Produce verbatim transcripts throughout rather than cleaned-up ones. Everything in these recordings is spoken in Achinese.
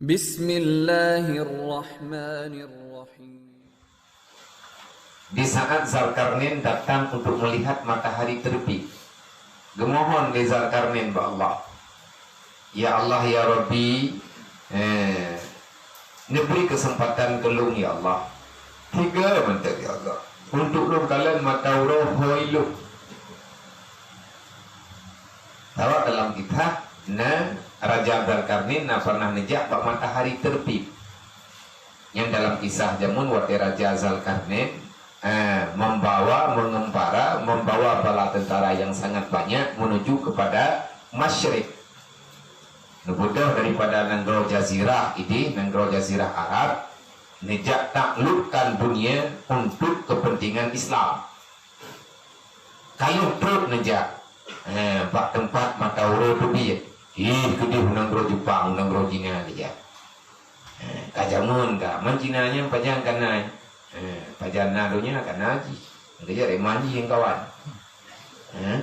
Bismillahirrahmanirrahim. Di saat Zalkarnain datang untuk melihat matahari terbit, geumohon lé Zalkarnain bak Allah, "Ya Allah, ya Rabbi, eh, neubri keuseumpatan keu lôn, ya Allah." Tiga mantong, "Ya Allah, untuk lôn kalon mata uroe hôi lôn." Sabab dalam kitab na Raja Zalkarnain na pernah neujak bak matahari terbit. Nyang dalam kisah jameun watée Raja Zalkarnain, eh, membawa, mengembara, membawa bala tentara yang sangat banyak menuju kepada Masyrik. Neubeudôh daripada nanggroe Jazirah idéh, nanggroe Jazirah Arab, neujak taklukkan dunia untuk kepentingan Islam. Ka lheueh trok neujak, eh, bak teumpat mata uroe teubiet, ih, keudéh u nanggroe Jepang, u nanggroe Cina geujak. Eh, ka jameun ka, man Cina nyan pajan ka na, eh, pajan na donya ka na jih. Geujak lé man jih nyang kawan. Eh, eh,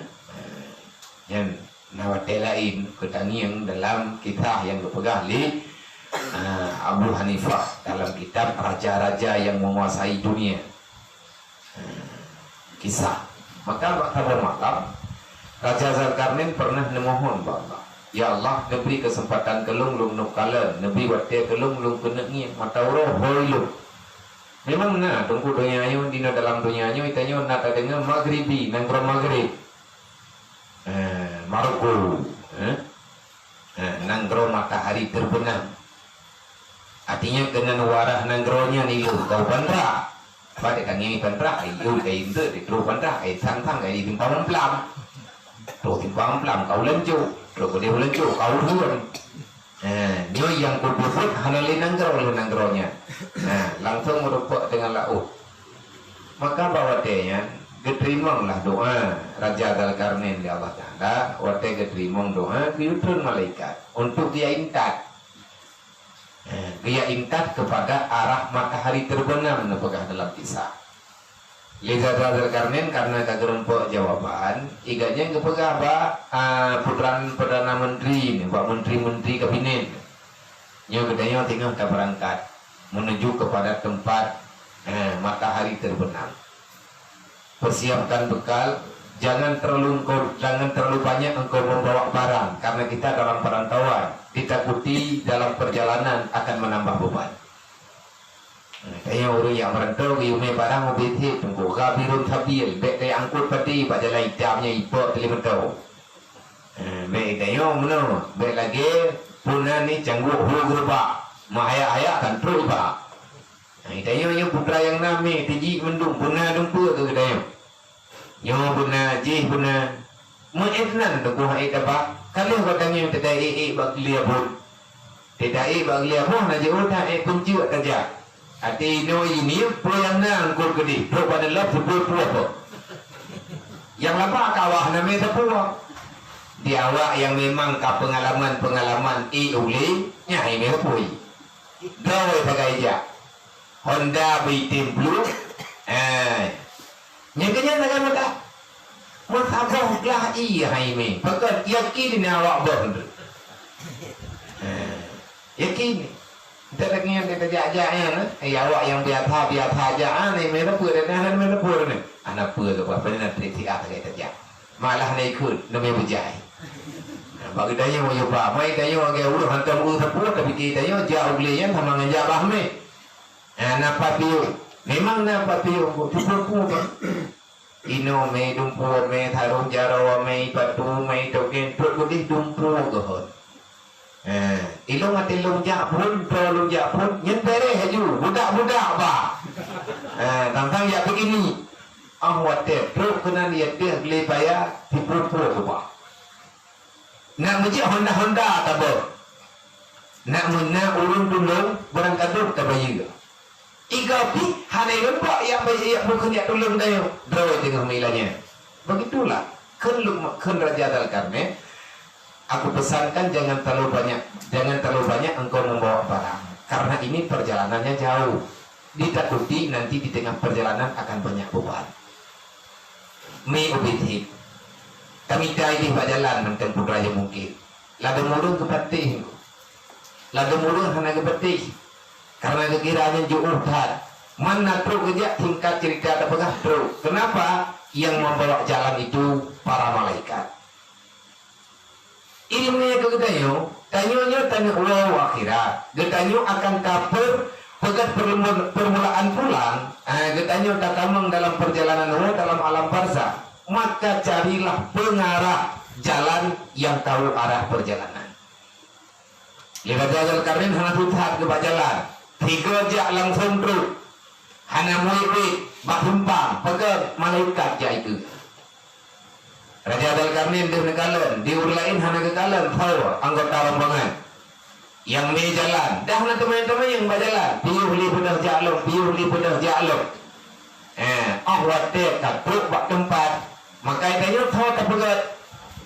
nyan na watée laén geutangieng dalam kisah nyang geupeugah lé, eh, Abu Hanifah dalam kitab Raja-Raja yang Menguasai Dunia. Kisah. Maka bak saboh malam, Raja Zalkarnain pernah neumohon bak Allah, "Ya Allah, neubri keuseumpatan keu lôn, lôn neuk kalon, neubri watée keu lôn, lôn keuneuk ngieng mata uroe hôi lôn." Memang na, teungku, donya nyoe, dinoe dalam donya nyoe, tanyoe na tadeungoe Maghribi, nanggroe Maghrib. Eh, Maroko, eh? Eh, nanggroe matahari terbenam. Artinya, keunan warah nanggroe nyan ileuh keu u Pantra. Padahai tangieng Pantra, ai yue kai eunteuk di trok Pantra, ai sang-sang kai di simpang Plam. Trok simpang Plam ka u Lancok, trok keudeh u Lancok ka u Ruheun. Eh, nyoe nyang kupeubeuet hana lé nanggroe lé nanggroe nyan. Nah, langsong meurumpok deungon laôt. Maka bak watée nyan, geuteurimonglah doa Raja Zalkarnain lé Allah Taala, watée geuteurimong doa, geuyue treun malaikat untuk geuyue intat. Eh, geuyue intat keupada arah matahari terbenam neupeugah dalam kisah. Lé Raja Zalkarnain karena ka geurumpok jawaban, i gobnyan geupeugah bak, ah, putra Perdana Menteri nyoe, bak menteri-menteri kabinet. Nyoe geutanyoe teungoh tabeurangkat menuju kepada tempat, eh, matahari terbenam. Persiapkan bekal, jangan terlalu engkau, jangan terlalu banyak engkau membawa barang, karena kita dalam perantauan, ditakuti dalam perjalanan akan menambah beban. Tanyoe ureuëng nyang meurantau geuyue mé barang ubit hé teungku, ghabirun sabil, bék teuangkot padé bak jalan itam nyan ipok teulimeutô. Eh, bék tanyoe meunoe, bék lagée peue nan ni cangguek hu geureubak, meuhayak-hayak kan trok iba. Hai tanyoe nyoe putra nyang na mé teujik mandum peue na dumpeue keu geutanyoe. Nyoe beuna, jih beuna. Meuék nan teungku hai taba. Ka lheueh gata ngieng teuda ék-ék bak geulia buet. Teuda ék bak geulia buet na jiôh that ék peunceuk tajak. Até inoe ini peue nyang na eungkôt keudeh, trok bak neulop sipue-pue. Nyang laba kawah na mé sapeue. Di awak nyang memang ka peungalaman-peungalaman ék ulée, nyan hai mé sapeue. Droe sagai jak. Honda beuitem plueng. Eh. Nyang keunyan lagée meudah. Meusaboh glah ié hai mé. Pakon yakin ni awak boh tu. Eh. Yakin. Ndak lagée nyan tajak-jak nyan, eh. Eh, awak nyang biasa-biasa jak, ah, ni mé peue dan hana mé peue ni. Hana peue ke apa, peue nak trik siat lagée tajak. Malah na ikot, na mé beujai. Bak geutanyoe yoh ba, mai tanyoe lagée ureuëng hantom eu sapeue, tapike tanyoe jak u glé nyan sama ngon jak bah mé. Ah, na papiôh. Memang na papiôh, kok cukup pun. Inoe mé dumpeue, mé sarong jaroe, mé patu, mé tokén, trok keudeh dumpeue geuhon. Eh, ilong até lôn jak phon, droe lôn jak phon, nyan bèrèh laju, budak-budak ba. Eh, tang-tang jak bikini. Ah, watée trok keunan ia deh glé paya, sipupue keubah. Nak meujak honda-honda tabôh. Nak meuna ureuëng tulông barang kadôh tabayeue. Iga pih hana leumbak yak bai-, yak bukon yak tulông dayoe, droe teungoh meuilanya. Begitulah, kheun luk-, kheun Raja Dzalkarnain, "Aku pesankan jangan terlalu banyak, jangan terlalu banyak engkau membawa barang, karena ini perjalanannya jauh. Ditakuti nanti di tengah perjalanan akan banyak beban." Mi ubit hit. Kami dai di bak jalan mantong putra nyang mungkin. Ladôm ureuëng geupatéh. Ladôm ureuëng hana geupeuteh, karena geukira nyan jiôh that. Man na trok geujak tingkat cerita tapeugah trok. Kenapa? Yang membawa jalan itu para malaikat. Ilmu nyang keu geutanyoe, tanyoe nyoe tanyoe woe akhirat. Geutanyoe akan ka per-, peugét permu-, permulaan pulang, eh, geutanyoe tatamong dalam perjalanan woe dalam alam barzakh. Maka carilah pengarah jalan yang tahu arah perjalanan. Lé Raja Dzulkarnain hana tutat geuba jalan. Tiga jak langsung trok. Hana murit-murit bak simpang, peugét malaikat jak ikeu. Raja Dzulkarnain deuh neukalon, di ureuëng laén hana geukalon, tho anggota rombongan. Nyang mé jalan, dah na teumanyong-teumanyong bak jalan, piôh lé beudôh jak lom, piôh lé beudôh jak lom. Eh, óh watée ka trok bak teumpat, maka tanyoe tho tapeugét,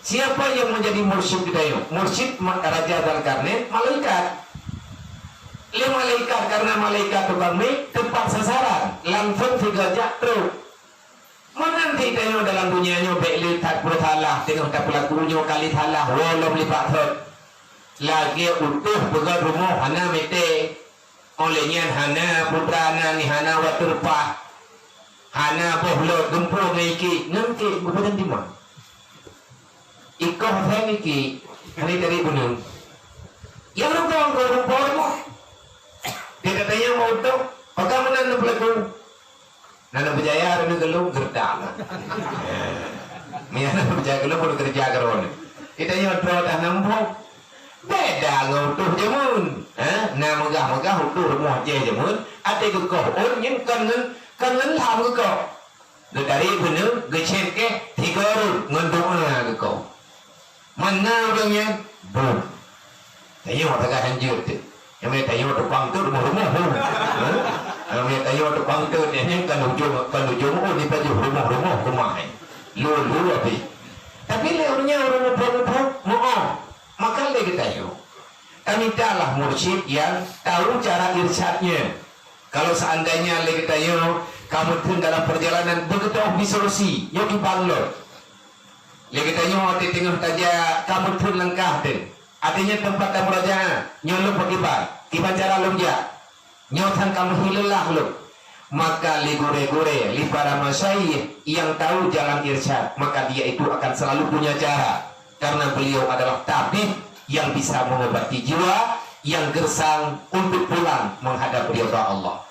siapa yang menjadi mursyid geutanyoe? Mursyid ma-, Raja Dzulkarnain, malaikat. Lé malaikat, karena malaikat tukang mé, tepat sasaran, langsung sigo jak trok. Meunan cit tanyoe dalam dunia nyoe bék le that peusalah teungoh tapeulaku nyoe kali salah woe lom lipat thot. Lagée utôh peugét rumoh hana mete, óh lheueh nyan hana putra na ni hana wateurpah, hana boh lôt geumpôh ngon ikiek, ngon ikiek geupeudong dimang. Ikoh hai niki, hana dari gunong. Yang rupa engkau rupa rumoh. Dia katanya mau tu, pegang mana nak pelaku? Nana berjaya ada gelung gerdak. Mia nana berjaya gelung pun kerja keron. Kita yang dua dah nampak. Beda dengan utuh jamun. Ha? Nah megah-megah utuh rumah je jamun. Ada gekoh on yang kan ngen kan ngen lam gekoh. Geutari beuneu, geucék keh, tiga rot ngon doa geuko. Mana ureuëng nyan? Bum. Tanyoe tagah hanjeuet teuh. Nyang tanyoe tukang teuh rumoh-rumoh. Ha? Nyang tanyoe tukang teuh nyan kan ujong, kan ujong oh dipajoh rumoh-rumoh keumah. Lu-lu habéh. Tapi lé ureuëng nyan ureuëng muphom-muphom, moh. Maka lé geutanyoe. Tamitalah mursyid yang tahu cara irsyadnya. Kalau seandainya lé geutanyoe ka meutheun dalam perjalanan beugeutoh bisorosi, nyoe kiban lom. Lé geutanyoe watée teungoh tajak ka meutheun langkah teuh. Artinya tempat tamurajaah, nyoe lom pakiban, kiban cara lom jak. Nyoe tan ka meuhi leulah lom. Maka lé gurée-gurée, lé para masyayikh yang tahu jalan irsyad, maka dia itu akan selalu punya cara. Karena beliau adalah tabib yang bisa mengobati jiwa yang gersang untuk pulang menghadap ridha Allah.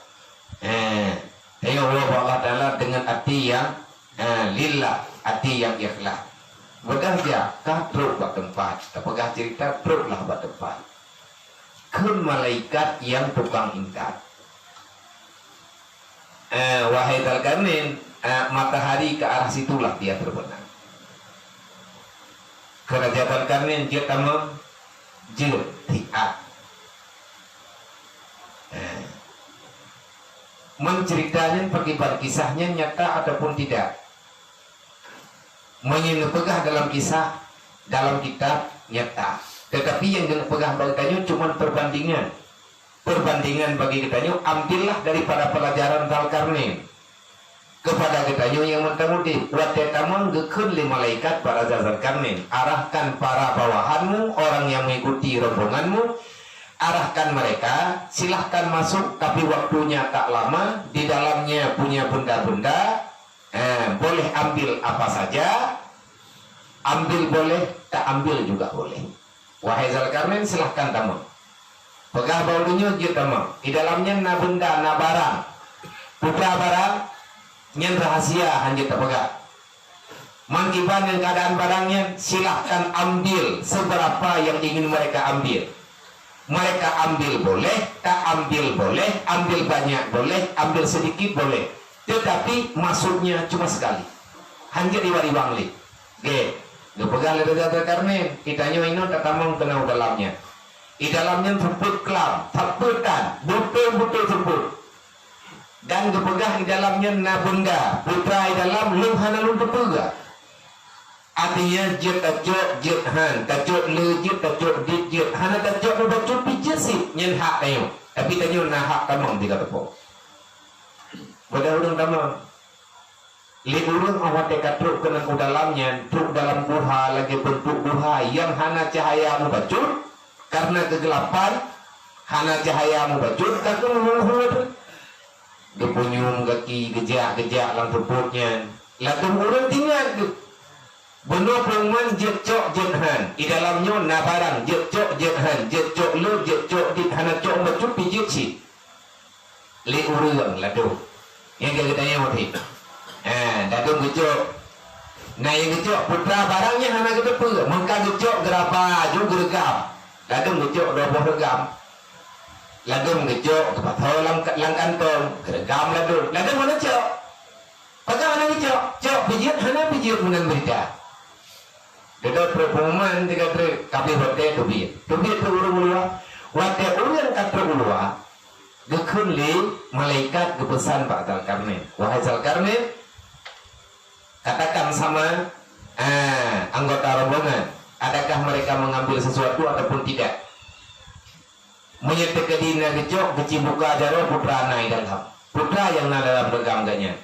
Eh, tengok Allah Taala dengan hati yang, eh, lillah, hati yang ikhlas. Bedah dia, ka trok bak tempat, tapeugah cerita troklah bak tempat. Kheun malaikat yang tukang intat. Eh, wahai Dzulkarnain, eh, matahari ke arah situlah dia terbenam. Keu Raja Dzulkarnain jeuet tamong, jeuet tiat. Eh. Mencerita nyan pakiban kisah nyan nyata ataupun tidak? Meunyoe neupeugah dalam kisah, dalam kitab, nyata. Tetapi yang geupeugah bak geutanyoe cuma perbandingan. Perbandingan bagi geutanyoe, ambillah daripada pelajaran Dzulkarnain. Kepada geutanyoe nyang mantong udeb, watée tamong geukheun lé malaikat bak Raja Dzulkarnain, "Arahkan para bawahanmu, orang yang mengikuti rombonganmu, arahkan mereka, silahkan masuk, tapi waktunya tak lama, di dalamnya punya benda-benda, eh, boleh ambil apa saja, ambil boleh, tak ambil juga boleh." Wahai Dzulkarnain, silahkan tamong. Peugah bak ulôn nyoe jeuet tamong. Di dalam nyan na beunda, na barang. Peue barang, nyan rahasia, hanjeuet tapeugah. Meukiban ngon keadaan barang nyan, silahkan ambil seberapa yang ingin mereka ambil. Mereka ambil boleh, tak ambil boleh, ambil banyak boleh, ambil sedikit boleh. Tetapi maksudnya cuma sekali. Hanjeuet iwang-iwang lé. Gét. Geupeugah lé Raja Dzulkarnain, "Geutanyoe inoe tatamong keunoe u dalam nyan. Di dalam nyan seupôt klam, seupôt tan, beutôi-beutôi seupôt. Dan geupeugah di dalam nyan na beunda, peue di dalam lôn hana lôn teupeue." Artinya, jeuet tacok, jeuet han, tacok le jeuet, tacok dit jeuet, hana tacok meubacut pih jeuet cit, nyan hak tanyoe. Tapi tanyoe na hak tamong di gata po. Beda ureuëng tamong. Lé ureuëng óh watée ka trok keunan u dalam nyan, trok dalam guha lagée beuntuk guha nyang hana cahya meubacut, karena keugelapan, Hana cahya mubacut, takheun hue-hue teuk. Geupunyueng gaki geujak-geujak lam seupôt nyan. Ladôm ureuëng teuingat geuh. Bunoe pengumuman jeuet cok jeuet han. Di dalam nyoe na barang jeuet cok jeuet han, jeuet cok le, jeuet cok dit, hana cok bacut pih jeuet cit. Lé ureuëng ladôm. Nyang ka geutanyoe teuh. Ha, ladôm geucok. Na nyang geucok putra barang nyan hana geuteupeue. Meuka geucok geuraba ju geureugam. Ladôm geucok dua boh reugam. Ladôm geucok geupasoe lam, lam kantong, geureugam ladôm. Ladôm hana cok. Pakon hana geucok? Cok pih jeuet, hana pih jeuet meunan beurita. Dudoe trok pengumuman teuka treuk, ka abéh watée teubiet. Teubiet trok ureuëng u luwa. Watée ureuëng ka trok u luwa, geukheun lé malaikat geupeusan bak Zalkarnain, "Wahai Zalkarnain, katakan sama, ah, anggota rombongan, adakah mereka mengambil sesuatu ataupun tidak?" Meunyoe teukeudi na geucok, geuci buka jaroe putra na i dalam. Putra nyang na dalam reugam geuh nyan.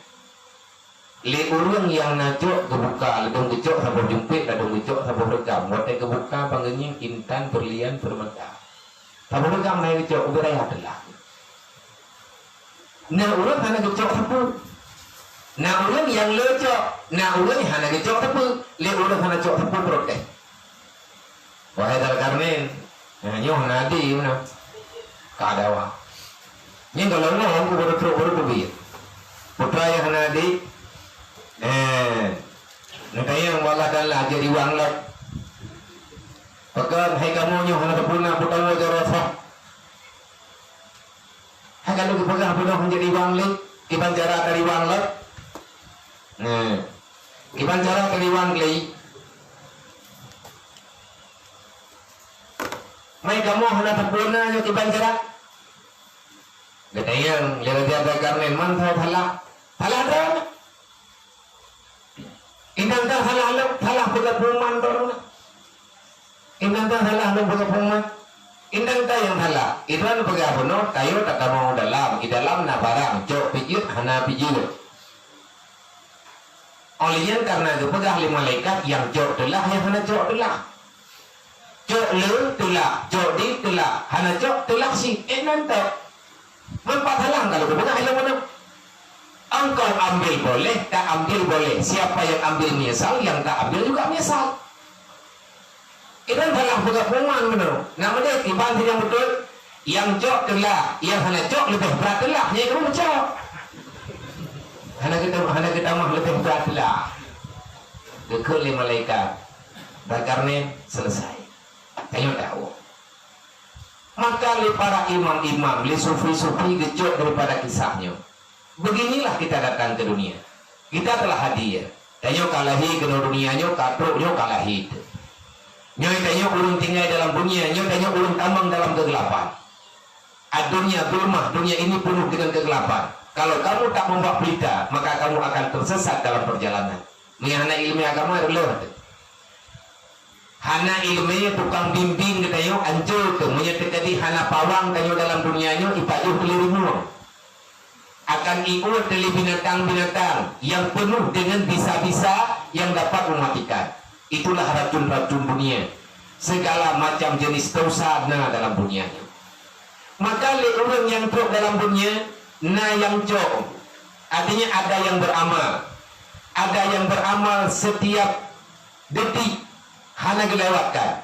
Lé ureuëng nyang na cok geubuka, ladôm geucok saboh jumpét, ladôm geucok saboh reugam. Watée geubuka, ban geungieng intan, beurlian, peurmata. Saboh reugam na geucok, ubé raya teulah. Na ureuëng hana geucok sapeue. Na ureuëng nyang le cok, na ureuëng hana geucok sapeue. Lé ureuëng hana cok sapeue protes. Wahai Zalkarnain, nyoe hana adé meunan. Ka dawa. Nyan gohlom ngon ku baru trok baru teubiet. Putra nyang hana adé, eh, neutanyong bak Allah Taala jeuet iwang lom. Pakon hai kamoe nyoe hana teupuna peutawa jaroe soh. Hai ka lheueh geupeugah bunoe hanjeuet iwang lé, kiban cara tariwang lom. Nah, kiban cara tariwang lé. Mai kamoe hana teupuna nyoe kiban cara. Geutanyong lé Raja Zalkarnain, man salah? Salah droe. Inong ka salah lom, salah peugah pengumuman droe. Inong ka salah lom peugah pengumuman. Inong ka nyang salah. Droe peugah bunoe, kayo tatamong dalam, di dalam na barang, cok pih jeuet, hana pih jeuet. Óh lheueh nyan karena geupeugah lé malaikat nyang cok teulah, nyang hana cok teulah. Cok le teulah, cok di teulah, hana cok teulah cit, eh, nan tok. Man pat salah kalau geupeugah ilong meunan. Engkau ambil boleh, tak ambil boleh. Siapa yang ambil menyesal, yang tak ambil juga menyesal. Iban salah peugah pengumuman meunan. Nak meudeh, iban si nyang beutôi, nyang cok teulah, nyang hana cok leubeh brat teulah, nyang itu cok. Hana geutam-, hana geutamah leubeh brat teulah. Geukheun lé malaikat, Zalkarnain, selesai. Tanyoe dakwah. Maka lé para imam-imam, lé sufi-sufi geucok daripada kisah nyoe. Beginilah kita datang ke dunia. Kita telah hadir. Tanyoe ka lahé keunoe dunia nyoe, ka trok nyoe ka lahé. Nyoe tanyoe ureuëng tinggai dalam dunia, nyoe tanyoe ureuëng tamong dalam keugelapan. Ad-dunya zulmah, dunia ini penuh dengan kegelapan. Kalau kamu tak membawa pelita, maka kamu akan tersesat dalam perjalanan. Meunyoe hana iéleumé agama, reuloh teuh. Hana iéleumé tukang bimbing geutanyoe ancô teuh. Meunyoe teukeudi hana pawang tanyoe dalam dunia nyoe, ipajoh teuh lé rimueng. Akan iuet teuh lé binatang-binatang yang penuh dengan bisa-bisa yang dapat mematikan. Itulah racun-racun dunia. Segala macam jenis dosa na dalam dunia nyoe. Maka lé ureuëng nyang trok dalam dunia, na nyang cok. Artinya ada yang beramal. Ada yang beramal setiap detik hana geulewatkan.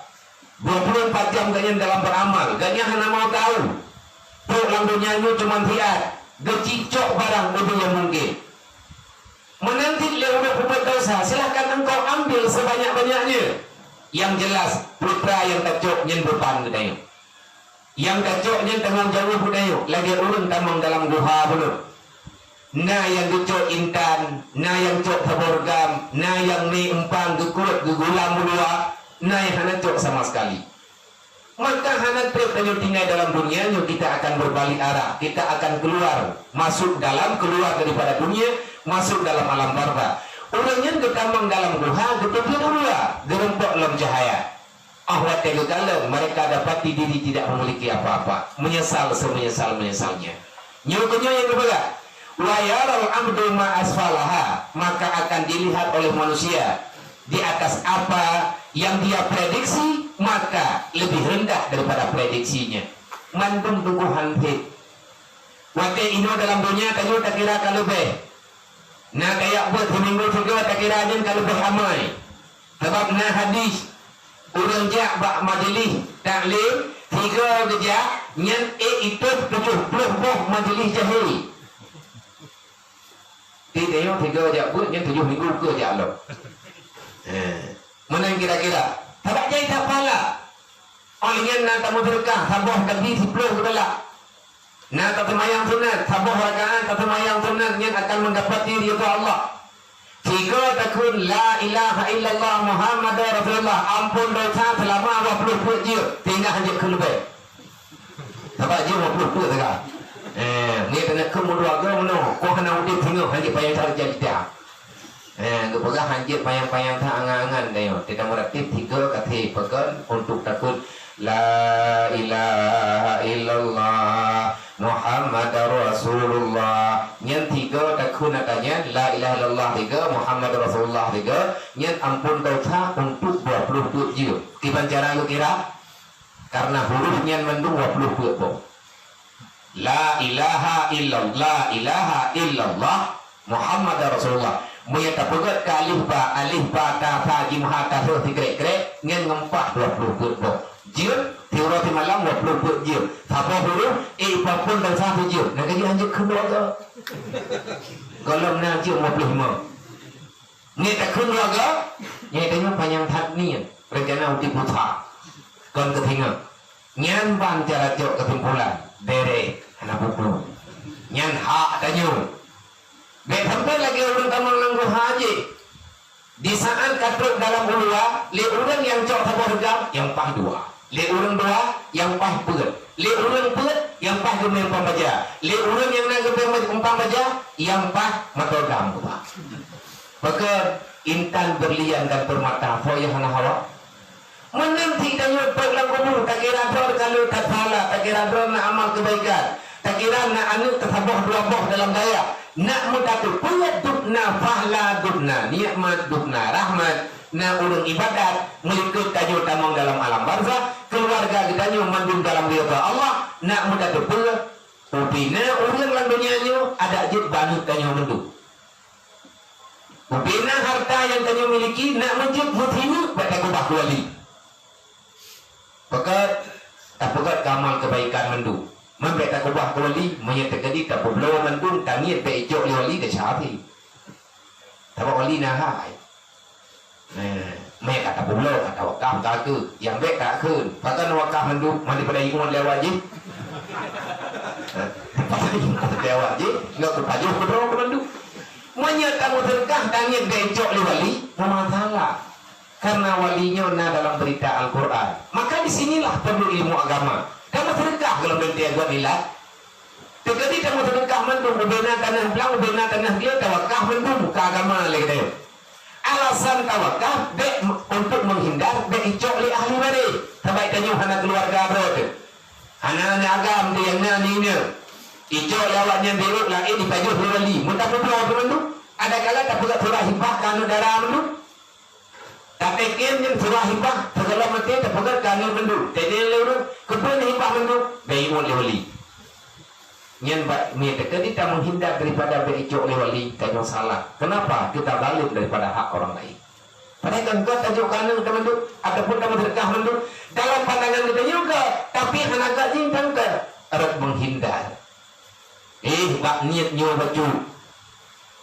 Dua puluh empat jam gobnyan dalam beramal, gobnyan hana mau tahu. Trok lam dunia nyoe cuma siat, geucicok barang ubé nyang mungkin. Meunan cit lé ureuëng peubuet desya, silahkan engkau ambil sebanyak-banyaknya. Yang jelas, putra nyang tacok nyan beuban geutanyoe. Nyang tacok nyan tanggong jaweueb geutanyoe, lagée ureuëng tamong dalam guha bunoe. Na nyang geucok intan, na nyang cok saboh reugam, na nyang mé eumpang geukuet geugulam u luwa, na nyang hana cok sama sekali. Maka hana treb tanyoe tinggai dalam dunia nyoe, kita akan berbalik arah, kita akan keluar, masuk dalam, keluar daripada dunia, masuk dalam alam barzakh. Ureuëng nyan geutamong dalam guha, geuteubiet u luwa, geureumpok lom cahya. Ah watée geukalon, mereka dapati diri tidak memiliki apa-apa, menyesal semenyesal-menyesalnya. Nyoe keuh nyoe nyang geupeugah, "Wa yaral abdu ma asfalaha," maka akan dilihat oleh manusia di atas apa yang dia prediksi, maka lebih rendah daripada prediksinya. Mandum teungku han phét. Watée inoe dalam donya tanyoe takira ka leubeh. Na kajak beuet siminggu sigoe takira nyan ka leubeh amai. Sabab na hadis, ureuëng jak bak majeulih taklim sigoe geujak, nyan ék itôb tujoh ploh boh majeulih jahé. Di tanyoe sigoe jak beuet nyan tujoh minggu keu jak lom. Eh, meunan kira-kira. Sabab jai that pahala. Óh lheueh nyan na tameuseudeukah saboh tapi siploh geubalak. Na taseumayang sunat, saboh rakaat taseumayang sunat nyan akan meudapati ridha Allah. Sigoe takheun, "La ilaha illallah Muhammadur Rasulullah," amphon desya seulama dua ploh peuet jeuet, singoh han jeuet keu leubeh. Sabab jeuet dua ploh peuet teuka. Eh, ngieng keuneuk keu meudua goe meunoe, kok hana udeb singoh han jeuet payah cari jadi dah. Eh, geupeugah han jeuet panyang-panyang that angan-angan tanyoe. Teuka meuratéb tiga kata pakon untuk takheun, "La ilaha illallah Muhammadar Rasulullah." Nyan tiga takheun ata nyan, "La ilaha illallah" tiga, "Muhammadar Rasulullah" tiga, nyan amphon desya untuk dua ploh peuet jeuet. Kiban cara geukira? Karena huruf nyan mandum dua ploh peuet boh. La ilaha illallah, la ilaha illallah Muhammadar Rasulullah. Meunyoe tapeugét keu alif ba, alif ba, ta, sa, jim, ha, ta, seuh, sikrek-krek, nyan ngon pah dua ploh peuet boh. Jeuet, tiep uroe simalam dua ploh peuet jeuet. Saboh huruf, eh, ipaphon dan satu jeuet. Nah, ka jeuet han jeuet keu dua goe. Gohlom na jeuet lima puluh lima. Ngieng takheun dua goe, ngieng tanyoe panyang that niet, reuncana udeb buta. Kon keu singoh. Nyan ban cara cok keusimpulan, bèrèh, hana peue-peue. Nyan hak tanyoe. Bèk sampoe lagèe ureueng tamong lam guha jih. Di saat ka trok dalam uluwa, lé ureueng nyang cok saboh reugam, nyang paih dua. Lé ureueng dua, nyang paih peuet. Lé ureueng peuet, nyang paih geumè umpang baja. Lé ureueng nyang na geumè umpang baja, nyang paih mata gam geuba. Pakon intan, berlian dan permata, po nyang hana hawa? Meunan cit tanyoe trok lam kubu, takira droe ka le that pahala, takira droe na amal keubaikan, takira na aneuk teusaboh dua boh dalam dayah, nak meutateupeue dubna pahala, dubna nikmat, dubna rahmat, na ureueng ibadat, meulikot tanyoe tamong dalam alam barzakh, keuluwarga geutanyoe mandum dalam ridha Allah, nak meutateupeue ubena ureueng lam donya nyoe adak jeuet bak aneuk tanyoe mandum. Ubena harta nyang tanyoe miliki nak meujeuet meusineuk bak takeubah keu wali. Peugét, tapeugét keu amal keubaikan mandum. Man bèk takeubah keu wali, meunyoe teukeudi tapeubloe mandum, taniet bèk icok lé wali, desya até. Sabab wali na hai. Nah, meuka tapeubloe, ka tawakaf ka keu, nyang bèk ka kheun. Pakon wakaf mandum, man daripada ingat lé awak jih. Daripada ingat lé awak jih, nggak kupajoh keudroe keu mandum. Meunyoe kamoe seudeukah taniet bèk icok lé wali, meumasalah. Karena wali nyoe na dalam berita Al-Quran. Maka di sinilah perlu ilmu agama. Kamoe seudeukah golom leuntée agam ilat. Teukeudi kamoe seudeukah mandum, ubena tanah blang, ubena tanah glé, tawakaf mandum keu agama lé geutanyoe. Alasan tawakaf bèk m-, untuk menghindar bèk icok lé ahli waréh. Sabab tanyoe hana keuluwarga droe teuh. Hana aneuk agam teuh nyang na nyoe. Icok lé awaknyan dirot laén ipajoh lé wali. Meutapeubloe mandum, adakala tapeugah surah hibah keu aneuk dara mandum. Tapiké nyan surah hibah, sigohlom maté tapeugét keu aneuk mandum. Teudeungoe lé ureueng, keupeue hibah mandum? Bèk iwot lé wali. Nyan bak nyan teukeudi tameunghindar daripada bèk icok lé wali, tanyoe salah. Kenapa? Kita zalim daripada hak orang lain. Padahai kan gét tajok keu aneuk mandum, ataupun tameuseudeukah mandum. Dalam pandangan geutanyoe gét, tapi hana gét jih kan gét. Rot meunghindar. Eh, bak niet nyoe bacut.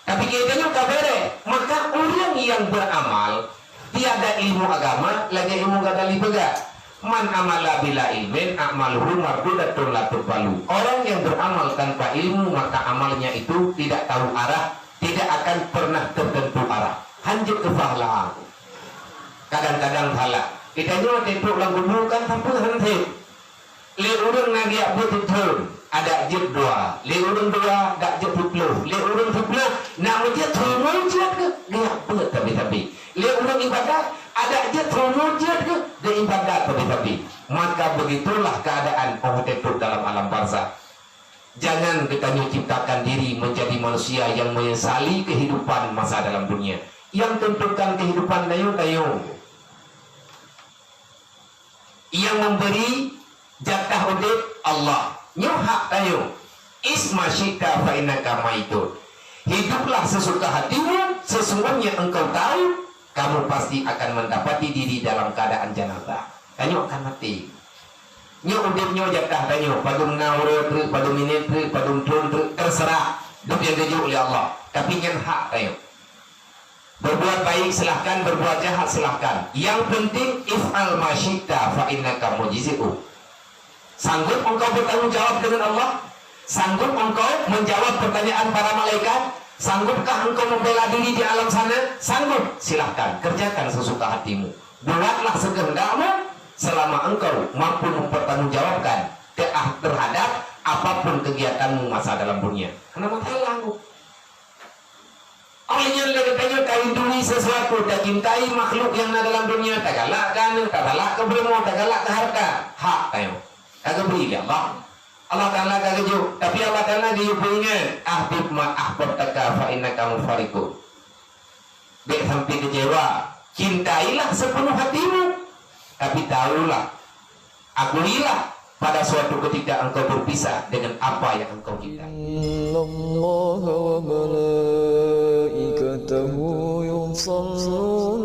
Tapi geutanyoe ka bèrèh, maka ureueng nyang beuramal, tiada ilmu agama, lagèe Imam Ghazali peugah, "Man amila bila ilmin, a'maluhu mardudatun la tuqbalu." Orang yang beramal tanpa ilmu, maka amalnya itu tidak tahu arah, tidak akan pernah tertentu arah. Hanjeuet keufah lah. Kadang-kadang salah. Geutanyoe teutôk lam kubu kan sapeue han sép. Lé ureueng na geujak beuet sithôn, adak jeuet dua. Lé ureueng dua, dak jeuet siploh. Lé ureueng siploh, na meujeuet seumeujeuet geuh, geujak beuet sabe-sabe. Lé ureueng ibadat, adak jeuet seumeujeuet geuh, geuibadat sabe-sabe. Maka begitulah keadaan óh teutôp dalam alam barzakh. Jangan geutanyoe ciptakan diri menjadi manusia yang menyesali kehidupan masa dalam dunia. Yang tentukan kehidupan tanyoe, tanyoe. Yang memberi jatah udép Allah. Nyoe hak tanyoe. Ish ma syi'ta fa innaka maitun. Hiduplah sesuka hatimu, sesungguhnya engkau tahu, kamu pasti akan mendapati diri dalam keadaan jenazah. Tanyoe akan maté. Nyoe udeb nyoe jatah tanyoe, padum na uroe treuk, padum minét treuk, padum thon treuk, terserah. Dup nyang geujok lé Allah. Tapi nyan hak tanyoe. Berbuat baik silahkan, berbuat jahat silahkan. Yang penting if'al ma syi'ta fa innaka mujzi'u. Sanggup engkau bertanggung jawab dengan Allah? Sanggup engkau menjawab pertanyaan para malaikat? Sanggupkah engkau membela diri di alam sana? Sanggup, silahkan, kerjakan sesuka hatimu. Buatlah sekehendakmu selama engkau mampu mempertanggungjawabkan te-, ah, terhadap apapun kegiatanmu masa dalam dunia. Hana masalah aku. Óh lheueh nyan lé geutanyoe tarindui sesuatu, tacintai makhluk nyang na dalam dunia, tagalak keu aneuk, tagalak keu peurumoh, tagalak keu hareuta. Hak tanyoe. Ka geubri lé Allah. Allah Taala ka geujok, tapi Allah Taala geuyue peuingat, "Ahbib ma ahbabtaka fa innaka mufariqu." Bék sampai kecewa. Cintailah sepenuh hatimu, tapi tahulah, akuilah pada suatu ketika engkau berpisah dengan apa yang engkau cintai. إن الله وملائكته يصلون